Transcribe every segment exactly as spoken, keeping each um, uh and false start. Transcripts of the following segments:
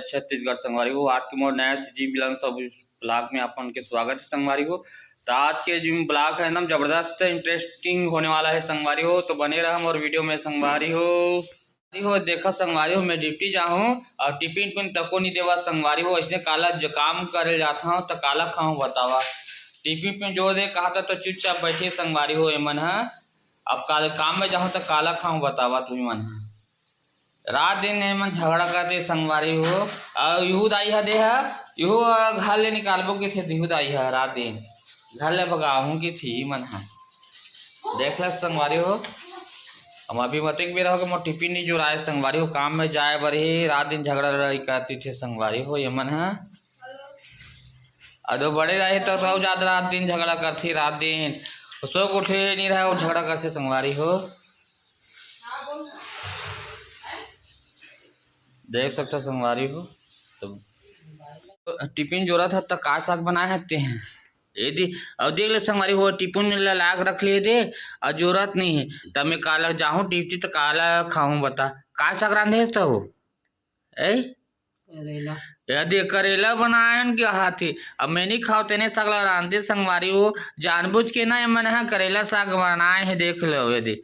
छत्तीसगढ़ संगवारी हो। आज के मोर नया से जिम बिलान सब ब्लॉग में आप मन के स्वागत है संगवारी हो। तो आज के जिम ब्लॉग है एकदम जबरदस्त इंटरेस्टिंग होने वाला है संगवारी हो, तो बने रहा मोर वीडियो में संगवारी हो। संगवारी हो, देखा संगवारी हो, मैं ड्यूटी जाहूँ और टिफिन पिन तको नहीं देवा संगवारी हो। इसने काला जो काम करे जाता हूँ तो काला खाऊँ बतावा। टिफिन पिन जोर दे कहा था तो चुपचाप बैठे संगवारी हो एमन ह। अब काल काम में जाहूँ तो काला खाऊँ बतावा तुम मन ह। रात दिन एमन झगड़ा करथे संगवारी हो। अउ इहू दाई ह दे ह, इहू ह घर ले निकालबो कथे, इहू दाई ह रात दिन घर ले भगाहूँ कथे ई मन ह। देख ल संगवारी हो, हम अभी मतेक बेरा होगे मोर टिफिन नहीं जुराए संगवारी हो, काम में जाए बर ही रात दिन झगड़ा लड़ाई करती थे संगवारी हो ये मन ह। अदो बड़े रहे तो, तो ज्यादा रात दिन झगड़ा करती, रात दिन सो उठे नहीं रहे और झगड़ा करते संगवारी हो। देख सकता संगवारी हो, तो टिफिन जोरत ह त का साग बनाए हते हैं। ए दे, अउ देख ले संगवारी हो, टिफिन में ला लाग रख ले दे, अउ जोरत नहीं है, त मैं काला जाहूँ ड्यूटी त काला खाऊँ बता, का साग रांधे हस त हो? ए? करेला। ए दे, करेला बनाए हन के हाथी, अब मैं नहीं खाओ तेने साग ला रांधे संगवारी हो, जानबूझ के ना एमन ह करेला साग बनाए हे, देख लो ए दे।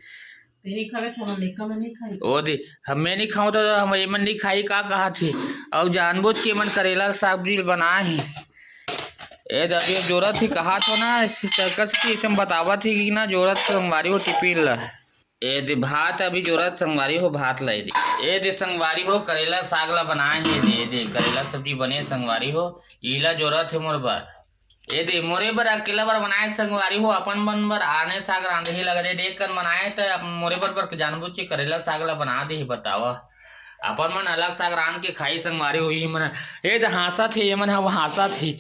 तेरे खावे तो हम लइका मन नहीं खाई। ओ दे, हम मैं नहीं खाऊँ तो हम एमन नहीं खाई का कहा थी। अउ जानबूझ के एमन करेला सब्जी बनाए हे। ए दे, अभी जोरत ही कहा थो ना, इसी चक्कर से कि हम बतावत ही कि ना जोरत संगवारी हो टिफिन ला। ए दे भात अभी जोरत संगवारी हो, भात ला ए दे। ए दे संगवारी हो, करेला साग ला बनाए हे दे, ए दे करेला सब्जी बने संगवारी हो, इला जोरत हे मोर बर। ए दे, मोरे बर अकेला बर बनाए संगवारी हो, अपन मन बर आने साग रांधे लग दे, देख कर बनाए त मोरे बर, बर जानबूझ के करेला साग ला बना दे, बतावा। अपन मन अलग साग रांध के खाई संगवारी हो, ई मन, ए दे हाँसत हे, ये मन ह हाँसत हे,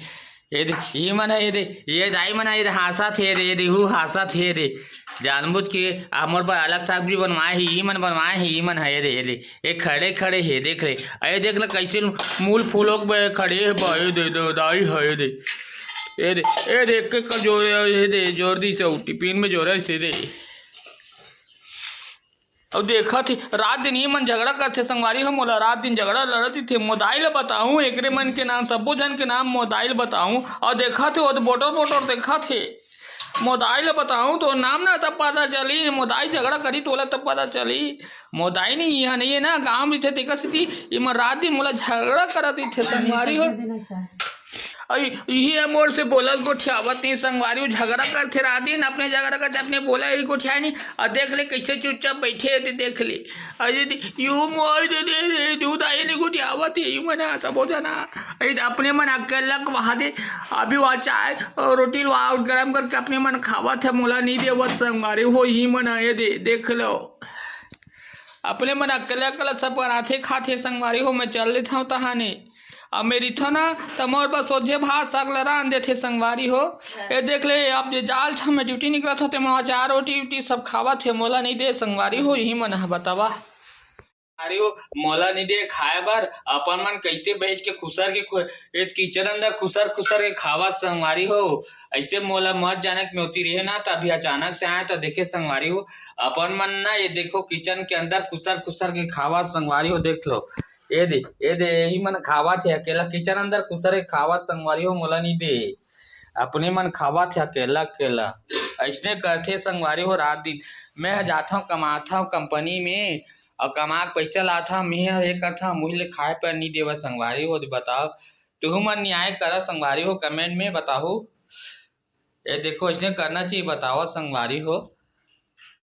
ए दे, ई मन ह, ए दे, ये दाई मन ह, ए दे हाँसत हे, ए दे, ए दे, हू हाँसत हे, ए दे, जानबूझ के आ मोर बर अलग साग भी बनवाए हे, ई मन बनवाए हे, ई मन ह, ए दे, ए दे, ए खड़े खड़े हे, देख ले, ए देख ले कैसे मूल फूलोक बे खड़े हे बा, ए दे, दे, दाई ह, ए दे, ए दे, ए दे, एक, एक कर जोर, ए दे, जोर दी से टिफिन में जोर है से दे। अउ देखत हे, रात दिन ये मन झगड़ा करथे संगवारी हो, मोला रात दिन झगड़ा लड़त रहिथे, मोदाई ल बताहूँ, एकरे मन के नाम, सब्बो झन के नाम मोदाई ल बताहूँ। अउ देखत हे, वो तो बोटर बोटर देखत हे, मोदाई ल बताहूँ तो नाम ना तब पता चली, मोदाई झगड़ा करी तोला तब पता चली। मोदाई नहीं, यहाँ नहीं है ना, गाँव में थे, तेकर सेती ये मन रात दिन मोला झगड़ा करत रहिथे संगवारी हो। अई, इही मोर से बोलत गोठियावत नहीं संगवारी हो, झगड़ा करथे रात दिन, अपने झगड़ा करथे, अपने बोला ही गोठिया नहीं। अउ देख ले कैसे चुपचाप बैठे हे, ते देख ले। अरे दे, यू मोर दे, दे, दे, दूध आए नहीं गोठियावत हे, यू मन ह, सबो जना। अरे अपने मन अकेला वहाँ दे, अभी वहाँ चाय और रोटी वहाँ गरम करके अपने मन खावत हे, मोला नहीं देवत संगवारी हो, ही मन ह, ए दे, देख लो। अपने मन अकेला अकेला सब बनाथे खाथे संगवारी हो, मैं चल लेथव तहाने। अब मैं रहिथव ना, त मोर बर सोझे भात साग ल रांध देथे संगवारी हो। ए देख ले, अब जे जाल था मैं ड्यूटी निकलत हो, ते मोर चार रोटी उटी सब खावत हे, मोला नहीं दे संगवारी हो, यही मन ह बतावा। अरे हो, मोला नहीं दे खाए बर, अपन मन कैसे बैठ के खुसर के खु-, ए किचन अंदर खुसर खुसर के खावा संगवारी हो। ऐसे मोला मत जाने के मैं होती रहे ना, त अभी अचानक से आए त देखे संगवारी हो, अपन मन ना ये देखो किचन के अंदर खुसर खुसर के खावा संगवारी हो, देख लो। ए दे, ए दे, यही मन खावत हे अकेला, किचन अंदर खुसर के खावत संगवारी हो, मोला नहीं दे। अपने मन खावत हे अकेला अकेला। ऐसने करथे संगवारी हो रात दिन। मैं ह जाथव कमाथव कंपनी में, अउ कमा के पैसा लाथव, मैं ह ये करथव, मुही ले खाए पर नहीं देवत संगवारी हो, बताओ। तुहू मन न्याय करा संगवारी हो, कमेंट में बताहू। ए देखो, ऐसने करना चाहिए, बताओ संगवारी हो।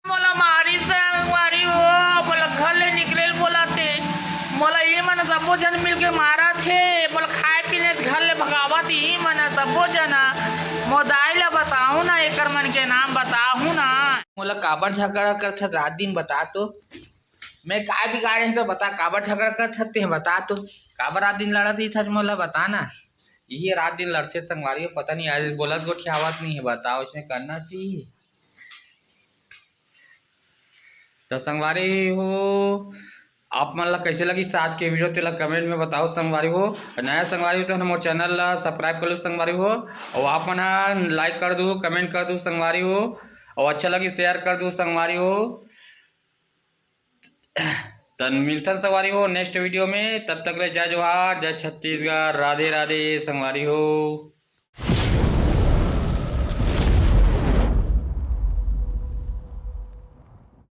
मोला मारी संगवारी हो, मोला घर ले निकले ल बोलाथे, मोला ये मन सब्बो झन मिलके मारत हे, मोला खाए पीने घर ले भगावत हे, ये मन सब्बो जना। मोर दाई ला बताहू ना, एकर मन के नाम बताहू ना। मोला काबर झगड़ा करथस रात दिन, बता तो। मैं का बिगाड़े हंव त बता, काबर झगड़ा करथस तें, बता तो। काबर रात दिन लड़त रहिथस मोला, बता ना। इही रात दिन लड़थे संगवारी हो, पता नहीं आज बोलत गोठियावत नहीं हे, बताओ, ऐसने करना चाहिए। त संगवारी हो, आप मन ला कैसे लगिस आज के वीडियो, तेला कमेंट में बताओ संगवारी हो। नया संगवारी हो त मोर चैनल ला सब्सक्राइब कर लो संगवारी हो, अउ आप मन ह लाइक कर दू, कमेंट कर दू संगवारी हो, अउ अच्छा लगिस शेयर कर दू संगवारी हो। तन मिलथन संगवारी हो नेक्स्ट वीडियो में। तब तक ले जय जोहार, जय छत्तीसगढ़, राधे राधे संगवारी हो।